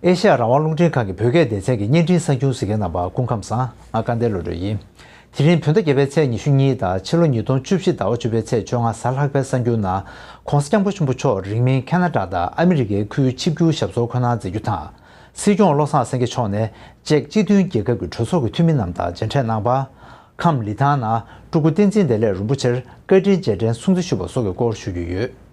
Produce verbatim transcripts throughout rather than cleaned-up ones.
ཨེ་ཤ་ཡ་རང་དབང་རླུང་འཕྲིན་ཁང་གི་བོད་སྐད་སྡེ་ཚན་གྱི་བརྙན་འཕྲིན་གསར་འགྱུར་གཟིགས་མཁན་རྣམ་པ་སྐུ་ཁམས་བཟང་། ང་སྐལ་ལྡན་བློ་གྲོས་ཡིན། དེ་རིང་བོད་ཟླ་བརྒྱད་པའི་ཚེས་ཉི་ཤུ་གཉིས་དང་ཕྱི་ལོ་ཉིས་སྟོང་བཅུ་བཞི་ཟླ་བ་བཅུ་པའི་ཚེས་བཅོ་ལྔ་གཟའ་ལྷག་པའི་གསར་འགྱུར་ནང་༸གོང་ས་༸སྐྱབས་མགོན་ཆེན་པོ་མཆོག་རིང་མིན་ཁ་ན་ཌ་དང་ཨ་མི་རི་ཀའི་ཁུལ་ཆིབས་བསྒྱུར་ཞབས་སོར་འཁོད་གནང་མཛད་རྒྱུ་དང་། སྲིད་སྐྱོང་བློ་བཟང་སེང་གེ་མཆོག་ནས་ཅེཀ་སྤྱི་མཐུན་རྒྱལ་ཁབ་ཀྱི་གྲོས་ཚོགས་ཀྱི་འཐུས་མི་རྣམས་དང་མཇལ་འཕྲད་གནང་བ། ཁམས་ལི་ཐང་ནང་སྤྲུལ་སྐུ་བསྟན་འཛིན་བདེ་ལེགས་རིན་པོ་ཆེར་བཀའ་དྲིན་རྗེས་དྲན་སྲུང་བརྩི་ཞུས་པ་སོགས་ཀྱི་སྐོར་ཞུ་རྒྱུ་ཡོད།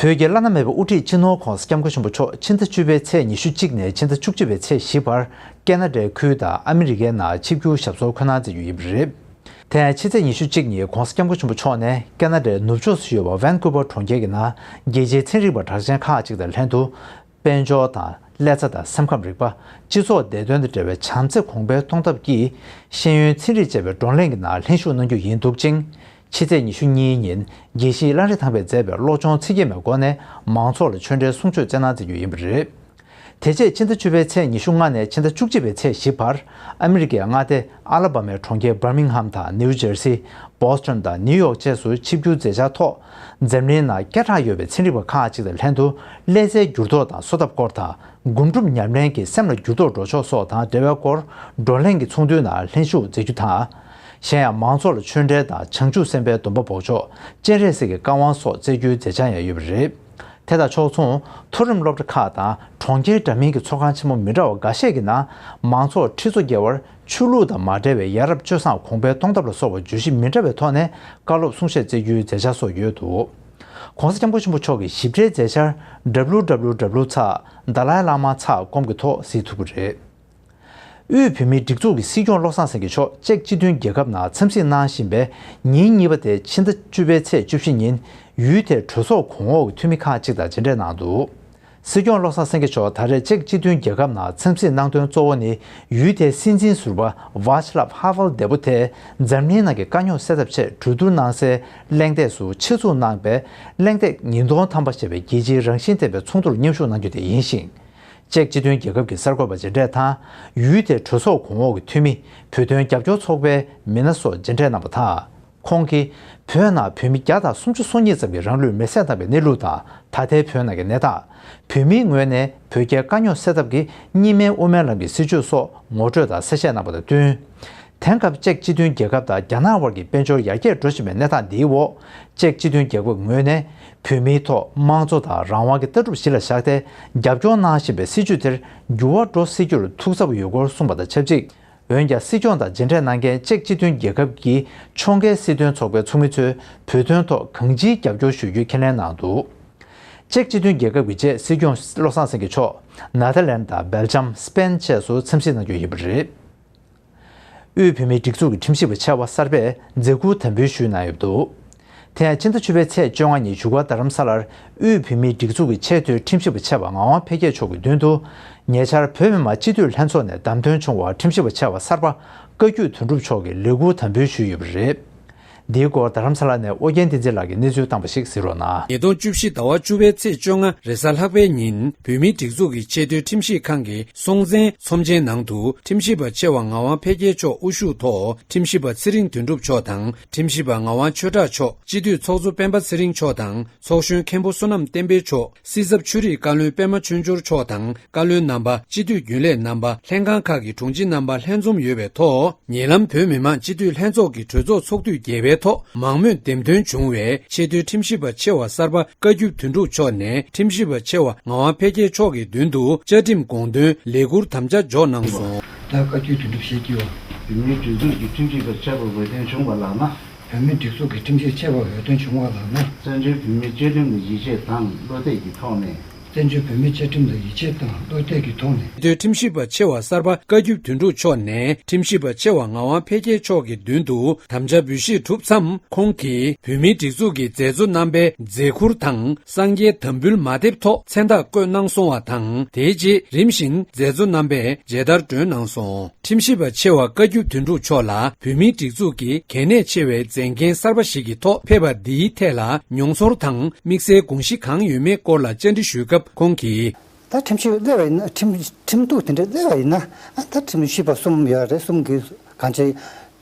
བོད་ཀྱི་བླ་ན་མེད་པའི་དབུ་ཁྲིད་སྤྱི་ནོར་༸གོང་ས་༸སྐྱབས་མགོན་ཆེན་པོ་མཆོག་ཕྱི་ཟླ་བཅུ་པའི་ཚེས་ཉི་ཤུ་གཅིག་ནས་ཕྱི་ཟླ་བཅུ་གཅིག་པའི་ཚེས་བཞི་བར་ཀེ་ན་ཌའི་ཁུལ་དང་ཨ་མི་རི་ཀའི་ནང་ཆིབས་བསྒྱུར་ཞབས་སོར་འཁོད་གནང་མཛད་རྒྱུ་ཡིན་པ་རེད། དེ་ཡང་ཕྱི་ཚེས་ཉི་ཤུ་གཅིག་ཉིན་༸གོང་ས་༸སྐྱབས་མགོན་ཆེན་པོ་མཆོག་ནས་ཀེ་ན་ཌའི་ནུབ་ཕྱོགས་སུ་ཡོད་པ་ཝན་ཀུ་ཝར་གྲོང་ཁྱེར་གྱི་ནང་རྒྱལ་སྤྱིའི་ཚན་རིག་པ་གྲགས་ཅན་ཁག་ཅིག་དང་ལྷན་དུ། དཔལ་འབྱོར་དང་ཀླད་རྩ་དང་སེམས་ཁམས་རིག་པ། སྤྱི་ཚོགས་བདེ་དོན་དང་འབྲེལ་བའི་བྱམས་བརྩེ་གོང་འཕེལ་གཏོང་ཐབས་ཀྱི་ཤེས་ཡོན་ཚན་རིག་ཅེས་པའི་བགྲོ་གླེང་གི་ནང་ལྷན་ཞུགས་གནང་རྒྱུ་ཡིན་འདུག་ཅིང་། ཕྱི་ཚེས་ཉི་ཤུ་གཉིས་ཉིན་དགེ་བཤེས་གླང་རི་ཐང་པས་མཛད་པའི་བློ་སྦྱོང་ཚིག་བརྒྱད་མའི་སྒོ་ནས་མང་ཚོགས་ལ་ཆོས་འབྲེལ་གསུང་ཆོས་སྩལ་གནང་མཛད་རྒྱུ་ཡིན་པ་རེད། དེ་རྗེས་ཕྱི་ཟླ་བཅུ་པའི་ཚེས་ཉི་ཤུ་ལྔ་ནས་ཕྱི་ཟླ་བཅུ་གཅིག་པའི་ཚེས་བཞི་བར་ཨ་མི་རི་ཀའི་མངའ་སྡེ་ཨ་ལ་བ་མའི་གྲོང་ཁྱེར་བར་མིང་ཧམ་དང་ནིའུ་ཇར་སི། བོ་སི་ཊོན་དང་ནིའུ་ཡོག་བཅས་སུ་ཆིབས་བསྒྱུར་མཛད་འཆར་ཐོག་འཛམ་གླིང་ནང་སྐད་གྲགས་ཡོད་པའི་ཚན་རིག་པ་ཁག་ཅིག་དང་ལྷན་དུ་ཀླད་རྩའི་འགྱུར་ལྡོག་དང་གསོ་ཐབས་སྐོར་དང་སྒོམ་སྒྲུབ་ཉམས་ལེན་གྱིས་སེམས་ལ་འགྱུར་ལྡོག་འགྲོ་ཕྱོགས་སོགས་དང་འབྲེལ་བའི་སྐོར་བགྲོ་གླེང་གི་ཚོགས་འདུའི་ནང་ལྷན་ཞུགས་མཛད་རྒྱུ་དང་། གཞན་ཡང་མང་ཚོགས་ལ་ཆོས་འབྲེལ་དང་བྱང་ཆུབ་སེམས་དཔའི་སྡོམ་པ་འབོགས་ཆོག་སྤྱན་རས་གཟིགས་ཀྱི་བཀའ་དབང་སོགས་སྩལ་རྒྱུའི་མཛད་འཆར་ཡང་ཡོད་པ་རེད། དེ་དང་ཕྱོགས་མཚུངས་མཐོ་རིམ་སློབ་གྲྭ་ཁག་དང་གྲོང་ཁྱེར་འདྲ་མིན་གྱི་ཚོགས་ཁང་ཆེན་མོ་མི་འདྲ་བ་འགའ་ཤས་ཀྱི་ནང་མང་ཚོགས་ཁྲི་ཚོ་བརྒལ་བར་ཆོས་ལུགས་དང་མ་འབྲེལ་བའི་ཡ་རབས་སྤྱོད་བཟང་གོང་འཕེལ་གཏོང་ཐབས་ལ་སོགས་པ་བརྗོད་གཞི་མི་འདྲ་བའི་ཐོག་ནས་བཀའ་སློབ་གསུང་བཤད་སྩལ་རྒྱུའི་མཛད་འཆར་སོགས་ཡོད་འདུག ༸གོང་ས་༸སྐྱབས་མགོན་ཆེན་པོ་མཆོག་གི་ཞིབ་ཕྲའི་མཛད་འཆར་W W W ཚེག་Dalai Lama ཚེག་གོམ་གྱི་ཐོག་གཟིགས་ཐུབ་ཀྱི་རེད། དབུས་བོད་མིའི་སྒྲིག་འཛུགས་ཀྱི་སྲིད་སྐྱོང་བློ་བཟང་སེང་གེ་མཆོག་ཅེཀ་སྤྱི་མཐུན་རྒྱལ་ཁབ་ནང་འཚམས་གཟིགས་གནང་བཞིན་པའི་ཉིན་གཉིས་པ་དེ་ཕྱི་ཟླ་བཅུ་པའི་ཚེས་བཅུ་བཞི་ཉིན་ཡུལ་དེའི་གྲོས་ཚོགས་གོང་འོག་གི་འཐུས་མི་ཁག་ཅིག་དང་མཇལ་འཕྲད་གནང་འདུག་སྲིད་སྐྱོང་བློ་བཟང་སེང་གེ་མཆོག་ད་རེས་ཅེཀ་སྤྱི་མཐུན་རྒྱལ་ཁབ་ནང་འཚམས་གཟིགས་གནང་དོན་གཙོ་བོ་ནི་ཡུལ་དེའི་སྲིད་འཛིན་ཟུར་པ་Václav Havel འདས་པོ་དེས་འཛམ་གླིང་ནང་གི་དཀའ་རྙོག་སེལ་ཐབས་ཆེད་གྲོས་བསྡུར་གནང་སའི་གླེང་སྟེགས་སུ་ཆེད་འཛུགས་གནང་པའི་གླེང་སྟེགས་ཉིས་སྟོང་ཐམ་པ་ཞེས་པའི་རྒྱལ་སྤྱིའི་རང་བཞིན་ལྡན་པའི་ཚོགས་འདུར་མཉམ་ཞུགས་གནང་རྒྱུ་དེ་ཡིན་ཞིང་། ཅེཀ་སྤྱི་མཐུན་རྒྱལ་ཁབ་ཀྱི་གསར་འགོད་པ་མཇལ་འཕྲད་དང་ཡུལ་དེའི་གྲོས་ཚོགས་གོང་འོག་གི་འཐུས་མི་བོད་དོན་རྒྱབ་སྐྱོར་ཚོགས་པའི་མི་སྣ་སོགས་མཇལ་འཕྲད་གནང་པ་དང་། ཁོང་གིས་བོད་ནང་བོད་མི་བརྒྱ་དང་སུམ་ཅུ་སོ་གཉིས་ཙམ་གྱིས་རང་ལུས་མེར་སྲེག་བཏང་བའི་གནས་ལུགས་དང་ད་ལྟའི་བོད་ནང་གི་གནས་སྟངས། བོད་མིའི་ངོས་ནས་བོད་རྒྱའི་དཀའ་རྙོག་སེལ་ཐབས་ཀྱི་གཉིས་སྨན་དབུ་མའི་ལམ་གྱི་སྲིད་བྱུས་སོགས་ངོ་སྤྲོད་དང་གསལ་བཤད་གནང་པ་དང་བསྟུན། དེང་སྐབས་ཅེཀ་སྤྱི་མཐུན་རྒྱལ་ཁབ་དང་རྒྱ་ནག་དབར་གྱི་དཔལ་འབྱོར་ཡར་རྒྱས་འགྲོ་བཞིན་པའི་གནས་སྟངས་འདིའི་འོག་ཅེཀ་སྤྱི་མཐུན་རྒྱལ་ཁབ་ངོས་ནས་བོད་མིའི་ཐོག་དམངས་གཙོ་དང་རང་དབང་གི་ལྟ་གྲུབ་གཞི་ལ་བཞག་སྟེ་རྒྱབ་སྐྱོར་གནང་བཞིན་པའི་སྲིད་བྱུས་དེར་འགྱུར་བ་འགྲོ་སྲིད་རྒྱུར་ཐུགས་འཚབ་ཡོད་སྐོར་གསུངས་པ་དང་ཆབས་ཅིག་འོན་ཀྱང་སྲིད་སྐྱོང་དང་མཇལ་འཕྲད་གནང་མཁན་ཅེཀ་སྤྱི་མཐུན་རྒྱལ་ཁབ་ཀྱི་ཕྱོགས་འགལ་སྲིད་དོན་ཚོགས་པའི་ཚོགས་མི་ཚོས་བོད་དོན་ཐོག་གང་ཅིའི་རྒྱབ་སྐྱོར་ཞུ་རྒྱུའི་ཁས་ལེན་གནང་འདུག་ཅེཀ་སྤྱི་མཐུན་རྒྱལ་ཁབ་ཀྱི་རྗེས་སྲིད་སྐྱོང་བློ་བཟང་སེང་གེ་མཆོག་ནེ་ཐར་ལེན་དང་སྦེལ་ཇམ། སི་པེན་བཅས་སུ་འཚམས་གཟིགས་གནང་རྒྱུ་ཡིན་པ་རེད། དབུས་བོད་མིའི་སྒྲིག་འཛུགས་ཀྱི་ཁྲིམས་ཞིབ་པ་ཆེ་བ་གསར་པས་མཛད་ཁུར་དམ་འབུལ་ཞུས་གནང་ཡོད་འདུག་དེ་ཡང་ཕྱི་ཟླ་བཅུ་པའི་ཚེས་བཅོ་ལྔ་ཉིན་བཞུགས་སྒར་རྡ་རམ་ས་ལར་དབུས་བོད་མིའི་སྒྲིག་འཛུགས་ཀྱི་ཆེས་མཐོའི་ཁྲིམས་ཞིབ་པ་ཆེ་བ་ངག་དབང་འཕེལ་རྒྱས་མཆོག་གི་མདུན་དུ་ཉེ་ཆར་བོད་མི་མང་སྤྱི་འཐུས་ལྷན་ཚོགས་ནས་བདམས་ཐོན་བྱུང་བ་ཁྲིམས་ཞིབ་པ་ཆེ་བ་གསར་པ་བཀའ་བརྒྱུད་དོན་གྲུབ་མཆོག་གིས་ལས་ཁུར་དམ་འབུལ་ཞུས་ཡོད་པ་རེད། འདིའི་སྐོར་རྡ་རམ་ས་ལ་ནས་ཨོ་རྒྱན་བསྟན་འཛིན་ལགས་ཀྱིས་གནས་ཚུལ་བཏང་པ་ཞིག་གཟིགས་རོགས་གནང་། ཉིས་སྟོང་བཅུ་བཞི་ཟླ་བ་བཅུ་པའི་ཚེས་བཅོ་ལྔ་རེས་གཟའ་ལྷག་པའི་ཉིན་བོད་མིའི་སྒྲིག་འཛུགས་ཀྱི་ཆེས་མཐོའི་ཁྲིམས་ཞིབ་ཁང་གི་སྲོང་བཙན་ཚོམས་ཆེན་ནང་དུ་ཁྲིམས་ཞིབ་པ་ཆེ་བ་ངག་དབང་འཕེལ་རྒྱས་མཆོག་དབུ་བཞུགས་ཐོག་ཁྲིམས་ཞིབ་པ་ཚེ་རིང་དོན་གྲུབ་མཆོག་དང་ཁྲིམས་ཞིབ་པ་ངག་དབང་ཆོས་གྲགས་མཆོག་སྤྱི་འཐུས་ཚོགས་གཙོ་སྤེན་པ་ཚེ་རིང་མཆོག་དང་ཚོགས་གཞོན་མཁན་པོ་བསོད་ནམས་བསྟན་འཕེལ་མཆོག་སྲིད་ཚབ་ཆོས་རིག་བཀའ་བློན་པད་མ་ཆོས་འབྱོར་མཆོག་དང་བཀའ་བློན་རྣམ་པ། སྤྱི་འཐུས་རྒྱུན་ལས་རྣམ་པ། ལྷན་ཁང་ཁག་གི་དྲུང་ཆེ་རྣམ་པ་ལྷན་འཛོམས་ཡོད་པའི་ཐོག་ཉེ་ལམ་བོད་མི་མང་སྤྱི་འཐུས་ལྷན་ཚོགས་ཀྱི་གྲོས་ཚོགས་ཚོགས་དུས་བརྒྱད་པའི་ཐོག་མང་མོས་འདེམས་ཐོན་བྱུང་བའི་ཆེས་མཐོའི་ཁྲིམས་ཞིབ་པ་ཆེ་བ་གསར་པ་བཀའ་བརྒྱུད་དོན་གྲུབ་མཆོག་ནས་ཁྲིམས་ཞིབ་པ་ཆེ་བ་ངག་དབང་འཕེལ་རྒྱས་མཆོག་གི་མདུན་དུ་བཅའ་ཁྲིམས་དགོངས་དོན་ལས་ཁུར་དམ་བཅའ་འཇོག་གནང་སོང་། ད་བཀའ་བརྒྱུད་དོན་གྲུབ་ཞེས་བགྱི་བ། བོད་མིའི་སྒྲིག་འཛུགས་ཀྱི་ཁྲིམས་ཞིབ་པ་ཆེ་བ་འོས་ཐོན་བྱུང་བ་ལགས་ན། བོད་མིའི་སྒྲིག་འཛུགས་ཀྱི་ཁྲིམས་ཞིབ་ཆེ་བ་འོས་ཐོན་བྱུང་བ་ལགས་ན། བཙན་བྱོལ་བོད་མིའི་བཅའ་ཁྲིམས་ལ་ཡིད་ཆེས་དང་བློ་གཏད་ཀྱི་ཐོག་ནས། བཙན་བྱོལ་བོད་མིའི་བཅའ་ཁྲིམས་ལ་ཡིད་ཆེས་དང་བློ་གཏད་ཀྱི་ཐོག་ནས། ཆེས་མཐོའི་ཁྲིམས་ཞིབ་པ་ཆེ་བ་གསར་པ་བཀའ་བརྒྱུད་དོན་གྲུབ་མཆོག་ནས་ཁྲིམས་ཞིབ་པ་ཆེ་བ་ངག་དབང་འཕེལ་རྒྱས་མཆོག་གི་མདུན་དུ་དམ་བཅའ་འབུལ་བཞེས་གྲུབ་མཚམས། ཁོང་གིས་བོད་མིའི་སྒྲིག་འཛུགས་ཀྱི་མཛད་གཙོ་རྣམ་པའི་མཛད་ཁུར་དང་། གསང་རྒྱའི་དམ་འབུལ་མ་དེབ་ཐོག་མཚན་རྟགས་བཀོད་གནང་སོང་བ་དང་། དེའི་རྗེས་རིམ་བཞིན་མཛད་གཙོ་རྣམ་པས་མཇལ་དར་སྒྲོན་གནང་སོང་། ཁྲིམས་ཞིབ་པ་ཆེ་བ་བཀའ་བརྒྱུད་དོན་གྲུབ་མཆོག་ལ་བོད་མིའི་སྒྲིག་འཛུགས་ཀྱི་གལ་གནད་ཆེ་བའི་མཛད་འགན་གསར་པ་ཞིག་གི་ཐོག་ཕེབས་པ་འདིའི་ཐད་ལ་མྱོང་ཚོར་དང་དམིགས་བསལ་དགོངས་གཞི་གང་ཡོད་མེད་སྐོར་ལ་བཅར་འདྲི་ཞུས་སྐབས་ཁོང་གིས། ད་ཁྲིམས་ཞིབ་སླེབས་པ་ཡིན་ན། ཁྲིམས་ཁྲིམས་གཏུག་དེ་འདྲ་སླེབས་པ་ཡིན་ན། ཨ་ད་ཁྲིམས་ཞིབ་པ་གསུམ་ཡོད་རེད། གསུམ་གྱིས་གང་ཅི་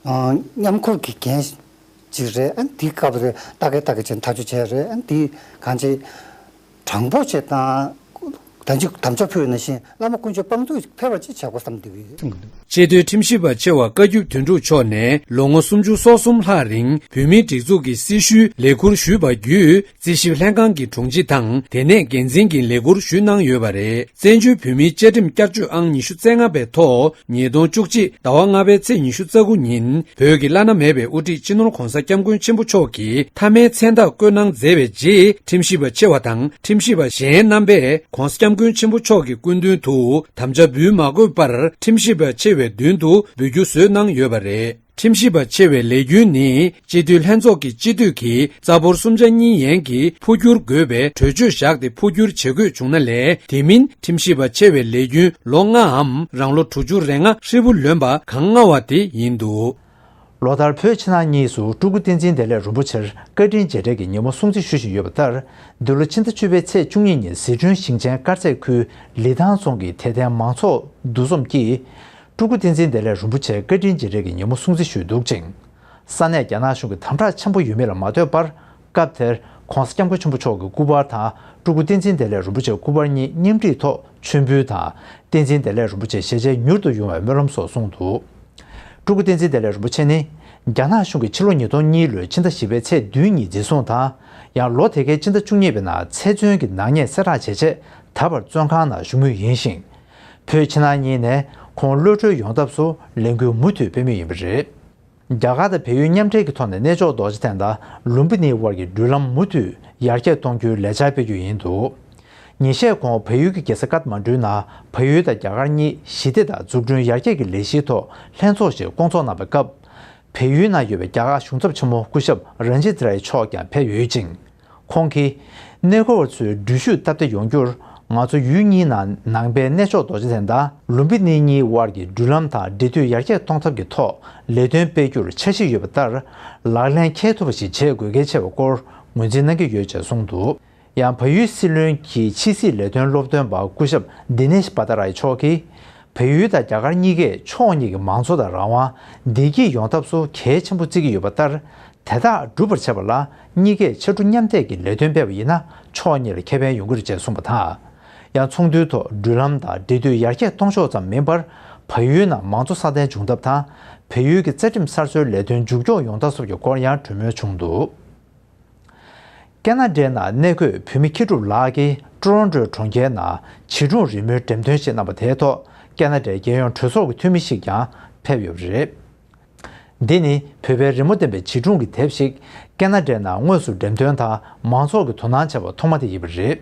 མཉམ་ཁུར་གྱི་འགན་ཅིག་རེད། ཨ་འདི་སྐབས་རེ་ལྟ་གི་ལྟ་གི་བྱས་ཐག་གཅོད་བྱས་རེད། ཨ་འདི་གང་ཅི་དྲང་པོ་བྱས་དང་ ད་ཅི་དམ་བཅའ་ཕུལ་བ་ནང་བཞིན་བླ་མ་དཀོན་མཆོག་དཔང་དུ་ཕེབས་པ་ཅིག་བྱ་དགོས་བསམ་འདུག་གི། ཆེས་མཐོའི་ཁྲིམས་ཞིབ་པ་ཆེ་བ་བཀའ་བརྒྱུད་དོན་གྲུབ་མཆོག་ནས་ལོ་ངོ་སུམ་ཅུ་སོ་གསུམ་ལྷག་རིང་བོད་མིའི་སྒྲིག་འཛུགས་ཀྱི་སྲི་ཞུའི་ལས་ཁུར་ཞུས་པ་བརྒྱུད། རྩིས་ཞིབ་ལྷན་ཁང་གི་དྲུང་ཆེ་དང་དེ་ནས་འགན་འཛིན་གྱི་ལས་ཁུར་ཞུས་གནང་ཡོད་པ་རེད། བཙན་བྱོལ་བོད་མིའི་བཅའ་ཁྲིམས་བསྐྱར་བཅོས་ཨང་ཉི་ཤུ་རྩ་ལྔ་པའི་ཐོག་ཉིས་སྟོང་བཅུ་གཅིག་ཟླ་བ་ལྔ་པའི་ཚེས་ཉི་ཤུ་རྩ་དགུ་ཉིན་བོད་ཀྱི་བླ་ན་མེད་པའི་དབུ་ཁྲིད་སྤྱི་ནོར་༧གོང་ས་༧སྐྱབས་མགོན་ཆེན་པོ་མཆོག་གིས་མཐའ་མའི་མཚན་རྟགས་བཀོད་གནང་མཛད་པའི་རྗེས། ཁྲིམས་ཞིབ་པ་ཆེ་བ་དང་ཁྲིམས་ཞིབ་པ་གཞན་རྣམ་པས་༧གོང་ས་༧སྐྱབས་མགོན་ཆེན་པོ་མཆོག་གི་སྐུ་མདུན་དུ་དམ་བཅའ་འབུལ་མ་དགོས་པར་ཁྲིམས་ཞིབ་པ་ཆེ་བའི་མདུན་དུ་འབུལ་རྒྱུ་བཟོས་གནང་ཡོད་པ་རེད། ཁྲིམས་ཞིབ་པ་ཆེ་བའི་ལས་རྒྱུན་ནི་སྤྱི་འཐུས་ལྷན་ཚོགས་ཀྱི་སྤྱི་འཐུས་ཀྱིས་རྩ་འབོར་གསུམ་ཆ་གཉིས་ཡན་གྱི་འཕོ་འགྱུར་དགོས་པའི་གྲོས་ཆོད་བཞག་སྟེ་འཕོ་འགྱུར་བྱེད་དགོས་བྱུང་ན་ལས། དེ་མིན་ཁྲིམས་ཞིབ་པ་ཆེ་བའི་ལས་རྒྱུན་ལོ་ལྔའམ་རང་ལོ་དྲུག་ཅུ་རེ་ལྔ་ཧྲིལ་པོ་ལོན་པ་གང་སྔ་བ་དེ་ཡིན་འདུག། ལོ་ལྟར་བོད་ཕྱི་ནང་གཉིས་སུ་སྤྲུལ་སྐུ་བསྟན་འཛིན་བདེ་ལེགས་རིན་པོ་ཆེར་བཀའ་དྲིན་རྗེས་དྲན་གྱི་ཉིན་མོ་སྲུང་བརྩི་ཞུ་བཞིན་ཡོད་པ་ལྟར། འདི་ལོ་ཕྱི་ཟླ་བཅུ་པའི་ཚེས་བཅུ་གཉིས་ཉིན་ཟི་ཁྲོན་ཞིང་ཆེན་དཀར་མཛེས་ཁུལ་ལི་ཐང་རྫོང་གི་དད་ལྡན་མང་ཚོགས་འདུ་འཛོམས་ཀྱིས། སྤྲུལ་སྐུ་བསྟན་འཛིན་བདེ་ལེགས་རིན་པོ་ཆེ་བཀའ་དྲིན་རྗེས་དྲན་གྱི་ཉིན་མོ་སྲུང་བརྩི་ཞུས་འདུག་ཅིང་། ས་གནས་རྒྱ་ནག་གཞུང་གི་དམ་དྲག་ཆེན་པོ་ཡོད་མེད་ལ་མ་ལྟོས་པར། སྐབས་དེར་༧གོང་ས་༧སྐྱབས་མགོན་ཆེན་པོ་མཆོག་གི་སྐུ་པར་དང་སྤྲུལ་སྐུ་བསྟན་འཛིན་བདེ་ལེགས་རིན་པོ་ཆེའི་སྐུ་པར་གཉིས་མཉམ་སྒྲིག་ཐོག་མཆོད་འབུལ་དང་། བསྟན་འཛིན་བདེ་ལེགས་རིན་པོ་ཆེའི་ཞལ་མཇལ་མྱུར་དུ་ཡོང་བའི་སྨོན་ལམ་སོགས་གསུངས་འདུག། སྤྲུལ་སྐུ་བསྟན་འཛིན་བདེ་ལེགས་རིན་པོ་ཆེ་ནི། རྒྱ་ནག་གཞུང་གིས་ཕྱི་ལོ་ཉིས་སྟོང་གཉིས་ལོའི་ཕྱི་ཟླ་བཞི་པའི་ཚེས་བདུན་ཉིན་འཛིན་བཟུང་དང་། ཡང་ལོ་དེ་གའི་ཕྱི་ཟླ་བཅུ་གཉིས་པའི་ནང་ཚེ་བཙོན་གྱི་ནག་ཉེས་གསལ་བསྒྲགས་བྱས་རྗེས། ད་བར་བཙོན་ཁང་ནང་བཞུགས་མུས་ཡིན་ཞིང་། བོད་ཕྱི་ནང་གཉིས་ནས་ཁོང་གློད་གྲོལ་ཡོང་ཐབས་སུ་ལས་འགུལ་མུ་མཐུད་སྤེལ་མུས་ཡིན་པ་རེད། རྒྱ་གར་དང་བལ་ཡུལ་མཉམ་འབྲེལ་གྱི་ཐོག་ནས་གནས་མཆོག་རྡོ་རྗེ་གདན་དང་ལུམ་བི་ནིའི་དབར་གྱི་འགྲུལ་ལམ་མུ་མཐུད་ཡར་རྒྱས་གཏོང་རྒྱུའི་ལས་འཆར་སྤེལ་རྒྱུ་ཡིན་འདུག། ཉིན་ཤས་གོང་བལ་ཡུལ་གྱི་རྒྱལ་ས་ཀཏ་མན་ཌུའི་ནང་བལ་ཡུལ་དང་རྒྱ་གར་གཉིས་ཞི་བདེ་དང་འཛུགས་སྐྲུན་ཡར་རྒྱས་ཀྱི་ལས་གཞིའི་ཐོག་ལྷན་ཚོགས་ཤིག་བསྐོང་ཚོགས་གནང་བའི་སྐབས། བལ་ཡུལ་ནང་ཡོད་པའི་རྒྱ་གར་གཞུང་ཚབ་ཆེན་མོ་སྐུ་ཞབས་རན་ཇིད་རའི་མཆོག་ཀྱང་ཕེབས་ཡོད་ཅིང་། ཁོང་གིས། གནས་སྐོར་བ་ཚོའི་འགྲུལ་བཞུད་སྟབས་བདེ་ཡོང་རྒྱུར། ང་ཚོ་ཡུལ་གཉིས་ནང་ནང་པའི་གནས་མཆོག་རྡོ་རྗེ་གདན་དང་ལུམ་བི་ནི་གཉིས་དབར་གྱི་འགྲུལ་ལམ་དང་འབྲེལ་མཐུད་ཡར་རྒྱས་གཏོང་ཐབས་ཀྱི་ཐོག་ལས་དོན་སྤེལ་རྒྱུར་འཆར་གཞི་ཡོད་པ་ལྟར། ལག་ལེན་འཁེལ་ཐུབ་པ་ཞིག་བྱེད་དགོས་གལ་ཆེ་བའི་སྐོར་ངོས་འཛིན་གནང་གི་ཡོད་ཅེས་གསུངས་འདུག། ཡང་བལ་ཡུལ་སྲིད་བློན་གྱི་ཕྱི་སྲིད་ལས་དོན་སློབ་སྟོན་པ་སྐུ་ཞབས་དི་ནེཤ་པ་ཏ་རའི་མཆོག་གིས། བལ་ཡུལ་དང་རྒྱ་གར་གཉིས་ཀས་ཕྱོགས་གཉིས་ཀྱི་མང་གཙོ་དང་རང་དབང་བདེ་སྐྱིད་ཡོང་ཐབས་སུ་གལ་ཆེན་པོ་བརྩི་གི་ཡོད་པ་ལྟར། དེ་དག་སྒྲུབ་པར་བྱེད་པ་ལ་གཉིས་ཀས་ཕྱར་གྲུ་མཉམ་འདེགས་ཀྱི་ལས་དོན་སྤེལ་བ་ཡིན་ན་ཕྱོགས་གཉིས་ལ་ཁེ་ཕན་ཡོང་གི་རེད་ཅེས་གསུངས་པ་དང་། ཡང་ཚོགས་འདུའི་ཐོག་འགྲུལ་ལམ་དང་འབྲེལ་མཐུད་ཡར་རྒྱས་གཏོང་ཕྱོགས་ཙམ་མིན་པར། བལ་ཡུལ་ནང་མང་གཙོ་སྲ་བརྟན་འབྱུང་ཐབས་དང་། བལ་ཡུལ་གྱི་རྩ་ཁྲིམས་གསར་བཟོའི་ལས་དོན་མཇུག་སྐྱོང་ཡོང་ཐབས་སོགས་ཀྱི་སྐོར་ཡང་གྲོས་མོལ་བྱུང་འདུག། ཁེ་ན་ཌའི་ནང་གནས་འཁོད་བོད་མི་མཁས་གྲུབ་ལགས་ཀྱིས་ཀྲོ་རོན་ཀྲོའི་གྲོང་ཁྱེར་ནང་བྱིས་སྒྲུང་རི་མོའི་འགྲེམས་སྟོན་ཞིག་གནང་བ་དེའི་ཐོག་ཁེ་ན་ཌའི་རྒྱལ་ཡོངས་གྲོས་ཚོགས་ཀྱི་འཐུས་མི་ཞིག་ཀྱང་ཕེབས་ཡོད་པ་རེད། འདི་ནི་བོད་པའི་རི་མོ་ལྡན་པའི་བྱིས་སྒྲུང་གི་དེབ་ཞིག་ཁེ་ན་ཌའི་ནང་དངོས་སུ་འགྲེམས་སྟོན་དང་མང་ཚོགས་ཀྱིས་དོ་སྣང་བྱས་པ་ཐོག་མ་དེ་ཡིན་པ་རེད།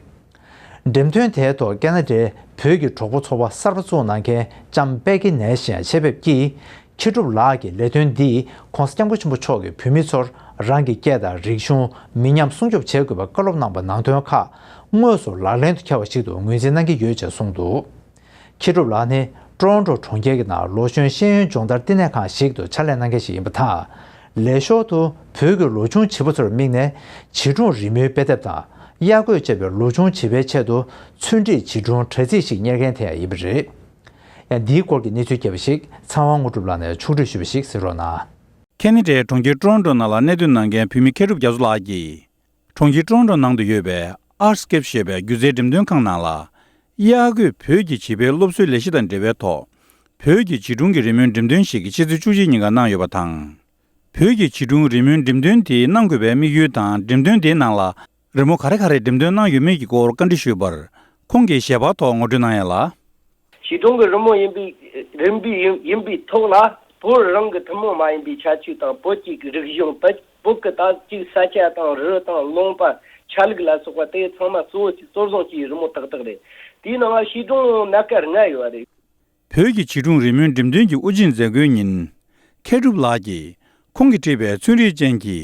འགྲེམས་སྟོན་དེའི་ཐོག་ཁེ་ན་ཌའི་བོད་ཀྱི་གྲོགས་པོ་ཚོགས་པ་གསར་པ་བཙུགས་གནང་མཁན་ལྕམ་པེ་ཀི་ནེ་ཤི་ཡང་ཆེད་ཕེབས་ཀྱིས། མཁས་གྲུབ་ལགས་ཀྱི་ལས་དོན་འདིས་༧གོང་ས་༧སྐྱབས་མགོན་ཆེན་པོ་མཆོག་གིས་བོད་མི་ཚོར་རང་གི་སྐད་དང་རིག་གཞུང་མི་ཉམས་སྲུང་སྐྱོབ་བྱེད་དགོས་པའི་བཀའ་སློབ་གནང་པ་ནང་དོན་ཁག་དངོས་སུ་ལག་ལེན་དུ་འཁེལ་བ་ཞིག་ཏུ་ངོས་འཛིན་གནང་གི་ཡོད་ཅེས་གསུངས་འདུག། མཁས་གྲུབ་ལགས་ནི་ཀྲོ་རོན་ཀྲོ་གྲོང་ཁྱེར་གྱི་ནང་ལོ་གཞོན་ཤེས་ཡོན་སྦྱོང་བརྡར་བསྟི་གནས་ཁང་ཞིག་ཏུ་ཕྱག་ལས་གནང་མཁན་ཞིག་ཡིན་པ་དང་། ལས་ཞོར་དུ་བོད་ཀྱི་ལོ་ཆུང་བྱིས་པ་ཚོར་དམིགས་ནས་བྱིས་སྒྲུང་རི་མོའི་དཔེ་དེབ་དང་། གཡག་རྒོད་ཅེས་པའི་ལོ་ཆུང་བྱིས་པའི་ཆེད་དུ་ཚུལ་ཁྲིད་བྱིས་སྒྲུང་དྲ་ཚིགས་ཤིག་གཉེར་མཁན་དེ་ཡང་ཡིན་པ་རེད། ཡང་འདིའི་སྐོར་གྱི་གནས་ཚུལ་རྒྱས་པ་ཞིག་ཚེ་དབང་དངོས་གྲུབ་ལགས་ནས་ཕྱོགས་སྒྲིག་ཞུས་པ་ཞིག་གསན་རོགས་གནང་། ཁེ་ན་ཌའི་གྲོང་ཁྱེར་ཀྲོ་རོན་ཀྲོ་ནང་ལ་གནས་སྡོད་གནང་མཁན་བོད་མི་མཁས་གྲུབ་རྒྱ་མཚོ་ལགས་ཀྱིས། གྲོང་ཁྱེར་ཀྲོ་རོན་ཀྲོ་ནང་དུ་ཡོད་པའི་Artscape ཞེས་པའི་སྒྱུ་རྩལ་འགྲེམས་སྟོན་ཁང་ནང་ལ། གཡག་རྒོད་བོད་ཀྱི་བྱིས་པའི་སློབ་གསོའི་ལས་གཞི་དང་འབྲེལ་བའི་ཐོག་བོད་ཀྱི་བྱིས་སྒྲུང་གི་རི་མོའི་འགྲེམས་སྟོན་ཞིག་ཕྱི་ཚེས་བཅུ་གཅིག་ཉིན་ཀ་གནང་ཡོད་པ་དང་། བོད་ཀྱི་བྱིས་སྒྲུང་རི་མོའི་འགྲེམས་སྟོན་དེ་གནང་དགོས་པའི་དམིགས་ཡུལ་དང་འགྲེམས་སྟོན་དེའི་ནང་ལ། རི་མོ་ག་རེ་ག་རེ་འགྲེམས་སྟོན་གནང་ཡོད་མེད་ཀྱི་སྐོར་བཀའ་འདྲི་ཞུས་པར། ཁོང་གིས་ཞལ་པར་ཐོག་ངོ་སྤྲོད་གནང་ཡ་ལ། བྱིས་སྒྲུང་གི་རི་མོ་ཡིན་པའི་རིམ་པས་ཡིན་ཡིན་པའི་ཐོག་ལ། བོད་རང་གི་ཐུན་མོང་མ་ཡིན་པའི་ཁྱད་ཆོས་དང་། བོད་ཀྱི་རིག་གཞུང་། བོད་བོད་ཀྱི་ད་ཅིག་ས་ཆ་དང་། རི་དང་། ལུང་པ། ཆ་ལུགས་ལ་སོགས་པ་དེ་ཚང་མ་གཙོ་བོ་གཙོར་བཟུང་བྱས་རི་མོ་ཏག་ཏག་རེད། དེའི་ནང་ལ་བྱིས་སྒྲུང་སྣ་ཁ་ལྔ་ཡོད་རེད། བོད་ཀྱི་བྱིས་སྒྲུང་རི་མོའི་འགྲེམས་སྟོན་གྱི་དབུ་འབྱེད་མཛད་སྒོའི་ཉིན། མཁས་གྲུབ་ལགས་ཀྱིས་ཁོང་གིས་བྲིས་པའི་ཚོན་རིས་ཅན་གྱི་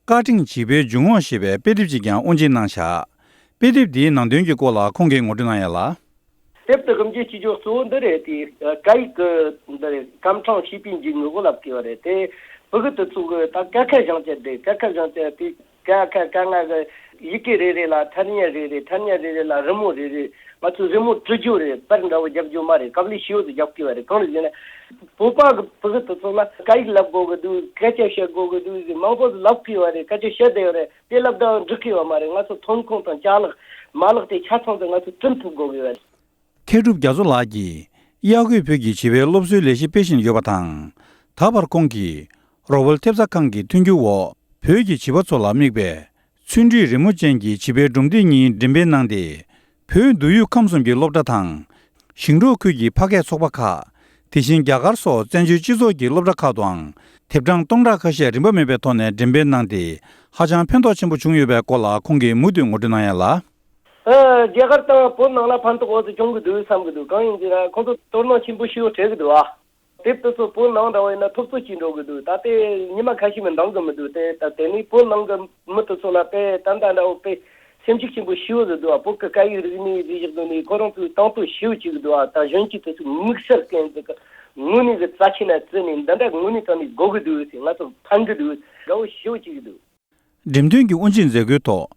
བཀའ་ཕྲེང་བྱིས་པའི་འཇུག་ངོགས་ཞེས་པའི་དཔེ་དེབ་ཅིག་ཀྱང་དབུ་འབྱེད་གནང་བཞག། དཔེ་དེབ་འདིའི་ནང་དོན་གྱི་སྐོར་ལ་ཁོང་གིས་ངོ་སྤྲོད་གནང་ཡ་ལ། དེབ་དེ་དབུ་འབྱེད་བྱེད་རྒྱུ་གཙོ་བོ་འདི་རེད་དེ། སྐད་ཡིག་གི་འདི་རེད། སྐར་ཕྲེང་བྱིས་པའི་འཇུག་ངོགས་ལབ་དགོས་པ་རེད་དེ། ཕྲུ་གུ་དེ་ཚོ་གི་ད་ཀ་ཁ་བཞེངས་བྱ་དེ། ཀ་ཁ་བཞེངས་བྱ་དེ། ཀ་ཁ་ཀ་ང་གི་ཡི་གེ་རེ་རེ་ལ་ཐ་སྙད་རེ་རེ། ཐ་སྙད་རེ་རེ་ལ་རི་མོ་རེ་རེ། ང་ཚོས་རི་མོ་བྲི་རྒྱུ་རེད། པར་འདྲ་བོ་རྒྱག་རྒྱུ་མ་རེད། དཀའ་ལས་ཞེ་པོ་ཅིག་རྒྱག་དགོས་པ་རེད། གང་རེད་ཟེར་ན། བོད་པ་གི་ཕྲུ་གུ་དེ་ཚོ་ལ་སྐད་ཡིག་བསླབ་དགོས་ཀྱི་འདུག་སྐད་ཆ་བཤད་དགོས་ཀྱི་འདུག་ཟེར་མང་པོ་ལབ་དགོས་པ་རེད། སྐད་ཆ་བཤད་བསྡད་ཡོད་རེད། དེ་ལབ་བསྡད་འགྲིག་གི་ཡོད་མ་རེད། ང་ཚོ་ཐོན་ཁུངས་དང་ཅ་ལག་མ་ལག་དེ་ཆ་ཚང་དེ་ང་ཚོས་བསྐྲུན་ཐུབ་དགོས་ཀྱི་ཡོད་རེད། མཁས་གྲུབ་རྒྱ་མཚོ་ལགས་ཀྱིས་གཡག་རྒོད་བོད་ཀྱི་བྱིས་པའི་སློབ་གསོའི་ལས་གཞི་སྤེལ་བཞིན་ཡོད་པ་དང་། ད་བར་ཁོང་གིས་རོ་ཝལ་ཐེབས་རྩ་ཁང་གི་མཐུན་འགྱུར་འོག་བོད་ཀྱི་བྱིས་པ་ཚོ་ལ་དམིགས་པའི་ཚོན་སྒྲིག་རི་མོ་ཅན་གྱི་བྱིས་པའི་སྒྲུང་དེབ་གཉིས་འགྲེམས་སྤེལ་གནང་སྟེ། བོད་མདོ་དབུས་ཁམས་གསུམ་གྱི་སློབ་གྲྭ་དང་། ཞིང་འབྲོག་ཁུལ་གྱི་ཕ་སྐད་ཚོགས་པ་ཁག་དེ་བཞིན་རྒྱ་གར་སོགས་བཙན་བྱོལ་སྤྱི་ཚོགས་ཀྱི་སློབ་གྲྭ་ཁག་ཏུའང་དེབ་གྲངས་སྟོང་ཕྲག་ཁ་ཤས་རིན་པ་མེད་པའི་ཐོག་ནས་འགྲེམས་སྤེལ་གནང་སྟེ། ཧ་ཅང་ཕན་ཐོགས་ཆེན་པོ་བྱུང་ཡོད་པའི་སྐོར་ལ་ཁོང་གིས་མུ་མཐུད་ངོ་སྤྲོད་གནང་ཡ་ལ། ཨ། རྒྱ་གར་དང་བོད་ནང་ལ་ཕན་ཐོགས་འོ་ཙམ་བྱུང་གི་འདུག་བསམ་གི་འདུག་གང་ཡིན་ཟེར་ན་ཁོང་ཚོ་དོ་སྣང་ཆེན་པོ་ཞེ་པོ་བྱེད་ཀྱི་འདུག་ཨ། དེབ་དེ་ཚོ་བོད་ནང་འདྲ་བོ་ཡིན་ན་ཐོབ་ཚོད་ཅིག་འགྲོ་གི་འདུག་ད་ལྟའི་ཉི་མ་ཁ་ཤས་མིན་འདང་གི་མི་འདུག་དེ་ད་དེ་ནས་བོད་ནང་གི་མི་དེ་ཚོ་ལ་དཔེ་ད་ལྟ་འདྲ་བོ་དཔེ་སེམས་ཤུགས་ཆེན་པོ་ཞེ་པོ་ཟིག་འདུག་ཨ། བོད་ཀྱི་སྐད་ཡིག་རིག་གནས་ཟིག་ཞིག་འདུག་ནས་ཁོ་རང་ཚོའི་དང་དོད་ཞེ་པོ་ཅིག་འདུག་ཨ། ད་གཞོན་སྐྱེས་དེ་ཚོའི་དམིགས་བསལ་གན་ཟིག་གི་དངོས་གནས་གི་རྩ་ཆེ་ན་བརྩི་ནས་འདི་འདྲ་དངོས་གནས་དྲང་གནས་དགོས་གི་འདུག་ཟེར། ང་ཚོ་ཕན་གི་འདུག་དགའ་བོ་ཞེ་པོ་ཅིག་འདུག་འགྲེམས་སྟོན་གྱི་དབུ་འབྱེད་མཛད་སྒོའི་ཐོག་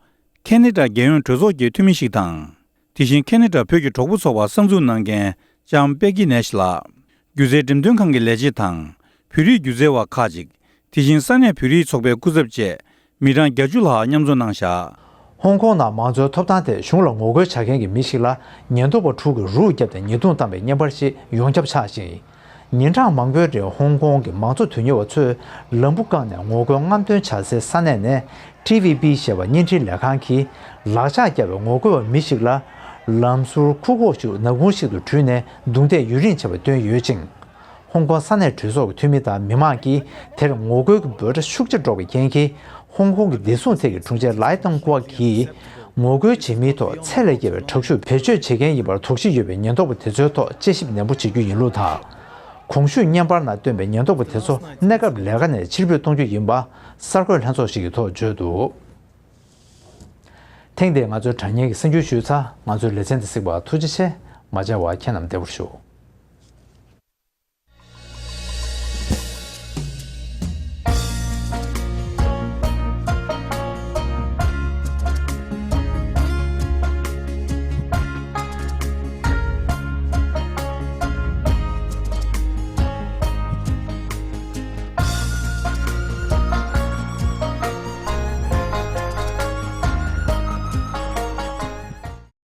ཁེ་ན་ཌ་རྒྱལ་ཡོངས་གྲོས་ཚོགས་ཀྱི་འཐུས་མི་ཞིག་དང་། དེ་བཞིན་ཁེ་ན་ཌ་བོད་ཀྱི་གྲོགས་པོ་ཚོགས་པ་གསར་འཛུགས་གནང་མཁན་ལྕམ་པེ་ཀི་ནེ་ཤི་ལགས། སྒྱུ་རྩལ་འགྲེམས་སྟོན་ཁང་གི་ལས་བྱེད་དང་། བོད་རིགས་སྒྱུ་རྩལ་བ་ཁག་ཅིག་དེ་བཞིན་ས་གནས་བོད་རིགས་ཚོགས་པའི་སྐུ་ཚབ་བཅས་མི་གྲངས་བརྒྱད་ཅུ་ལྷག་མཉམ་འཛོམས་གནང་བཞག་ཧོང་ཀོང་ནང་མང་གཙོའི་ཐོབ་ཐང་ཐད་གཞུང་ལ་ངོ་རྒོལ་བྱ་མཁན་གྱི་མི་ཞིག་ལ་ཉེན་རྟོག་པ་དྲུག་གིས་རུག་བརྒྱབ་སྟེ་ཉེས་རྡུང་བཏང་བའི་བརྙན་པར་ཞིག་ཡོངས་ཁྱབ་ཆགས་ཤིང་། ཉིན་གྲངས་མང་པོའི་རིང་ཧོང་ཀོང་གི་མང་གཙོ་དོན་གཉེར་བ་ཚོས་ལམ་བུ་བཀག་ནས་ངོ་རྒོལ་རྔམ་སྟོན་བྱ་སའི་ས་གནས་ནས་ཊི་ཝི་བི་ཞེས་པ་བརྙན་འཕྲིན་ལས་ཁང་གིས་ལག་ལྕགས་བརྒྱབ་པའི་ངོ་རྒོལ་བ་མི་ཞིག་ལ་ལམ་ཟུར་ཁུག་ཁུག་ཞིག་ནག་ཁུང་ཞིག་ཏུ་དྲུད་ནས་རྡུང་རྡེག་ཡུན་རིང་བྱས་པ་བཏོན་ཡོད་ཅིང་། ཧོང་ཀོང་ས་གནས་གྲོས་ཚོགས་ཀྱི་འཐུས་མི་དང་མི་མང་གིས་དེར་ངོ་རྒོལ་གྱི་འབོད་སྒྲ་ཤུགས་ཆེ་སྒྲོག་པའི་རྐྱེན་གྱིས། ཧོང་ཀོང་གི་བདེ་སྲུང་ཐད་ཀྱི་དྲུང་ཆེ་ལའེ་ཏུང་ཀུའོ་གིས། ངོ་རྒོལ་བྱེད་མིའི་ཐོག་ཚད་ལས་བརྒལ་བའི་དྲག་ཤུགས་བེད་སྤྱོད་བྱེད་མཁན་ཡིན་པར་དོགས་གཞི་ཡོད་པའི་ཉེན་རྟོག་པ་དེ་ཚོའི་ཐོག་དཔྱད་ཞིབ་ནན་པོ་བྱེད་རྒྱུ་ཡིན་ལུགས་དང་། གོང་ཞུས་བརྙན་པར་ནང་བཏོན་པའི་ཉེན་རྟོག་པ་དེ་ཚོ་གནས་སྐབས་ལས་ཀ་ནས་ཕྱིར་འབུད་གཏོང་རྒྱུ་ཡིན་པ་གསར་འགོད་ལྷན་ཚོགས་ཤིག་གི་ཐོག་བརྗོད་འདུག་ཐེངས་འདིའི་ང་ཚོའི་དྲ་བརྙན་གྱི་གསར་འགྱུར་ཞུས་ཚར། ང་ཚོའི་ལེ་ཚན་འདི་གཟིགས་པར་ཐུགས་རྗེ་ཆེ། མ་མཇལ་བར་ཁྱེད་རྣམས་བདེ་པོར་བཞུགས།